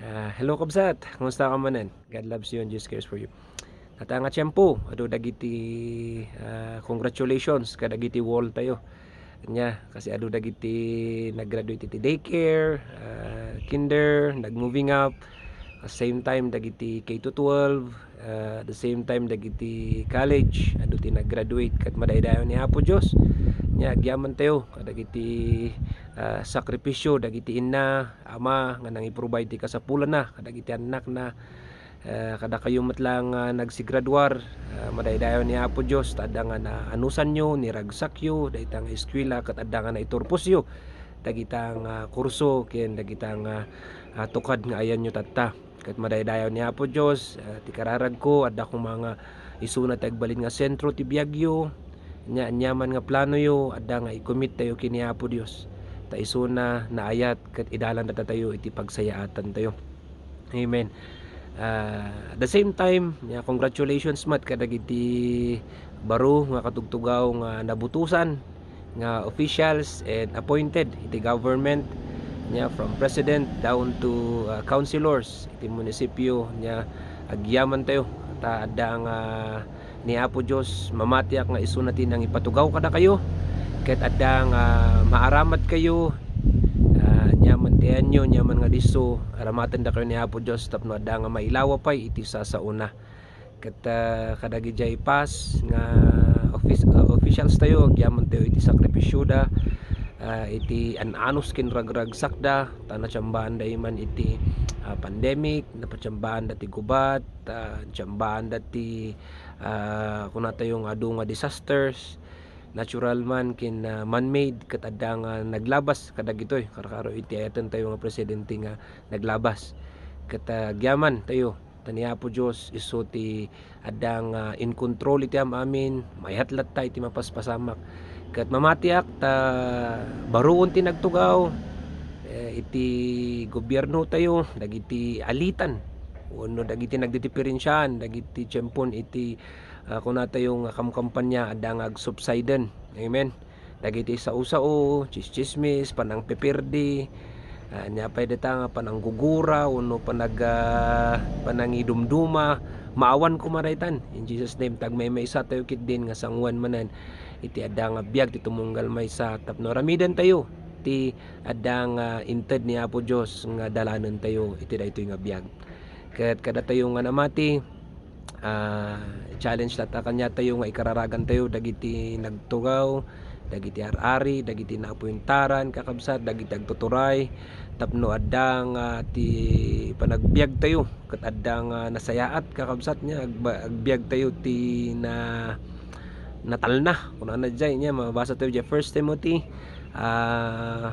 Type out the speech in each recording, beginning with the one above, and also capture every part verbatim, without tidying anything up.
Ah, hello, kabsat. Kumusta ka manen? God loves you and Jesus cares for you. Ita nga tiempo, adu dagiti, ah, congratulations kadagiti wall tayo. Nya, kasi adu dagiti nag-graduate iti daycare, ah, kinder, nag-moving up. At same time, dagiti K to twelve, ah, at the same time, dagiti college, adu ti nag-graduate. Ket madaydayaw ni Apo Dios. Nya, agyaman tayo kadagiti, ah, sakripisyo dagiti inna, ama nga nangi-provide ti kasapulanna kadagiti annakna. Ah, kadakayo met lang nga nagsigraduar, ah, madaydayaw ni Apo Dios, ta adda nga naanusanyo, niragsakyo, dayta nga eskwela, ket adda nga naiturposyo dagita nga kurso ken dagita nga, ah, tukad nga ayanyo tatta. Ket madaydayaw ni Apo Dios, ah, ti kararagko, adda koma nga isuna ti agbalin nga sentro ti biagyo, nya aniaman nga planoyo, adda nga i-commit tayo ken ni Apo Dios. Ta isuna naayat ket idalan datayo iti pagsayaatantayo. Amen. Ah, at the same time, nya, congratulations met kadagiti baro nga katugtugaw nga nabutosan nga officials and appointed iti government, nya, from president down to, ah, councilors iti munisipyo, nya, agyaman tayo ta adda nga ni Apo Dios, mamatiak nga isuna ti nangipatugaw kadakayo, ket adda nga maaramat kayo, ah, nyaman ti ayanyo, nyaman nga disso, aramatendakayo ni Apo Dios tapno adda nga mailawa pay iti sasaona. Ket, ah, kadagijay pass nga office, ah, officials tayo, agyaman tayo iti sakripisyoda, ah, iti an-anus ken ragragsakda, ta natsambaan da man iti, ah, pandemic, napatsambaanda ti gubat, ah, tsambaanda ti, ah, kuna tayo nga adu nga disasters, natural man ken, ah, man-made, ket adda nga naglabas kadagitoy, karkaro iti ayaten tayo nga presidente nga naglabas. Ket, ah, agyaman tayo, ta ni Apo Dios isu ti adda nga in control iti am-amin, mayat latta iti mapaspasamak. Ket mamatiak ta baroon ti nagtugaw, eh, iti gobierno tayo, dagiti alitan, wenno dagiti nagdidiperensiaan, dagiti tiempon iti, ah, kuna tayo nga kamkampanya, adda nga agsubsiden. Amen. Dagiti sao-sao, tsistsismis, panangpipirdi, ah, ania pay dita nga pananggugura, wenno panag-, ah, panangidumduma, maawan koma daytan. In Jesus' name, tagmaymaysa tayo ketdin nga sangoan manen iti adda nga biag ti tumunggal maysa tapno aramiden tayo ti adda nga inted ni Apo Dios nga dalanen tayo iti daytoy nga biag. Ket kada tayo nga namati, ah, challenge latta kaniatayo nga ikararagantayo dagiti nagtugaw, dagiti ar-ari, dagiti naapuentaran, kakabsat, dagiti agtuturay, tapno adda nga ti panagbiagtayo, ket adda nga nasayaat, kakabsat, nya agba-, agbiagtayo ti na-, natalna. Kunana diay, nya mabasa tayo diay First Timothy, ah,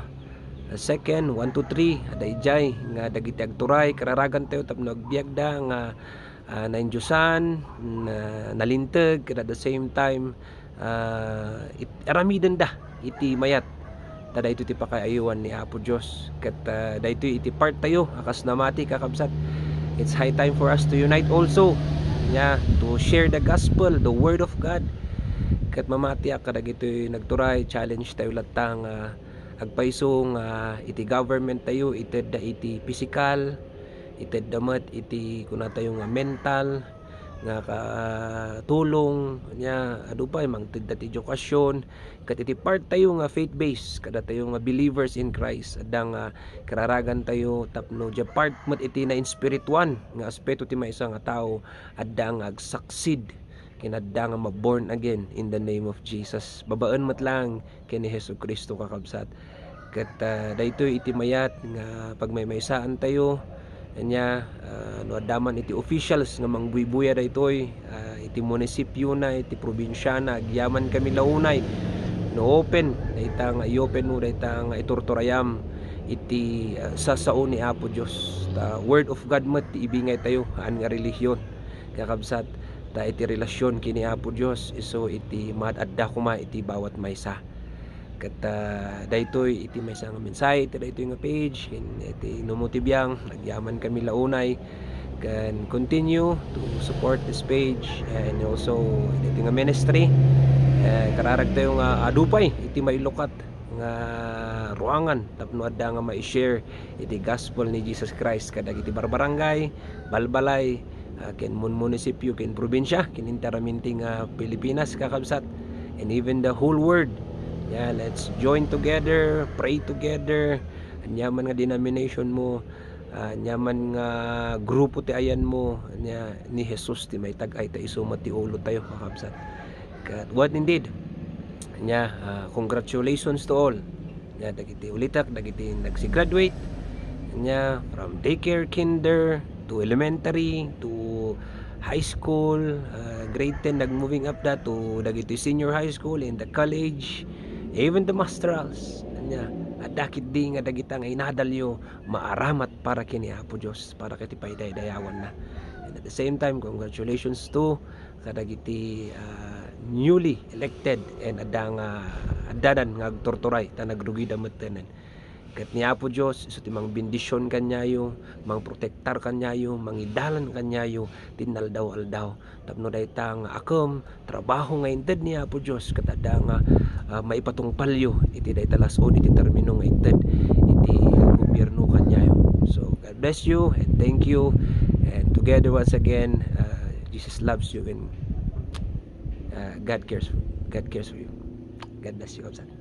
second, one to three, adda idiay nga dagiti agturay, kararagantayo tapno agbiagda nga ah, naindiosan, na-, nalinteg, ket at the same time, ah, it-, aramidenda iti mayat. Ta daytoy ti pakaaywan ni Apo Dios. Ket, ah, daytoy iti part tayo a kas namati, kakabsat. It's high time for us to unite also. Nya, to share the gospel, the word of God. Ket mamatiak kadagitoy nagturay, challenge tayo latta nga agpayso nga iti government tayo, itedda iti pisikal, itedda met iti kunatayo nga mental nga katulong, nya adu pay mangtedda ti education, ket iti part tayo nga faith-based, kadatayo nga believers in Christ, adda nga kararagan tayo tapno diay part met iti nainspirituan nga aspeto ti maysa nga tao, adda nga agsaksid ken adda nga ma-born again in the name of Jesus. Babaen met lang ken ni Jesu-Cristo, kakabsat. Ket, ah, daytoy iti mayat nga pagmaymaysaantayo. Ania, ah, no adda man iti officials nga mangbuybuya daytoy, ah, iti munisipyona, iti probinsiana, agyamankami la unay no open dayta nga i-openmo, dayta nga iturturayam iti, ah, sasao ni Apo Dios. Ta Word of God met ti ibingaytayo, haan nga relihiyon, kakabsat. Ta iti relasyon ken ni Apo Dios, isu iti maad-adda koma iti bawat maysa. Ket, ah, daytoy iti maysa nga mensahe iti daytoy nga page, ken iti Numo ti Biang, agyamankami la unay, ken continue to support this page and also daytoy nga ministry. Eh, kararagtayo nga adu pay iti mailukat nga ruangan tapno adda nga ma-share iti gospel ni Jesus Christ kadagiti barbarangay, balbalay, ah, ken mun-, munisipyo, ken probinsia, ken entire nga Pilipinas, kakabsat, and even the whole world. Yeah, let's join together, pray together. Ania man nga denomination mo, ah, ania man nga grupo ti ayan mo, ania, ni Jesus ti maitag-ay ta isu met ti ulo tayo, kakabsat. Ket what indeed? Ania, ah, congratulations to all. Ania, dagiti ulitek, dagiti nagsigraduate. Ania, from daycare, kinder, to elementary, to high school, ah, grade ten, nag-moving up da to dagiti senior high school and the college, even the masterals. Ania, adda ketdi nga dagita nga inadalyo maaramat para ken ni Apo Dios, para iti paidaydayawanna. And at the same time, congratulations to kadagiti, ah, newly elected and adda nga, addadan nga agturturay ta nagrugida metten. Ket ni Apo Dios isu ti mangbendision kaniayo, mangprotektar kaniayo, mangidalan kaniayo ti inaldaw-aldaw tapno dayta nga akem, trabaho nga inted ni Apo Dios ket adda nga, ah, maipatungpalyo iti dayta las-on iti termino nga inted iti gobierno kaniayo. So, God bless you and thank you. And together once again, ah, Jesus loves you and, ah, God cares, God cares for you. God bless you, kabsat.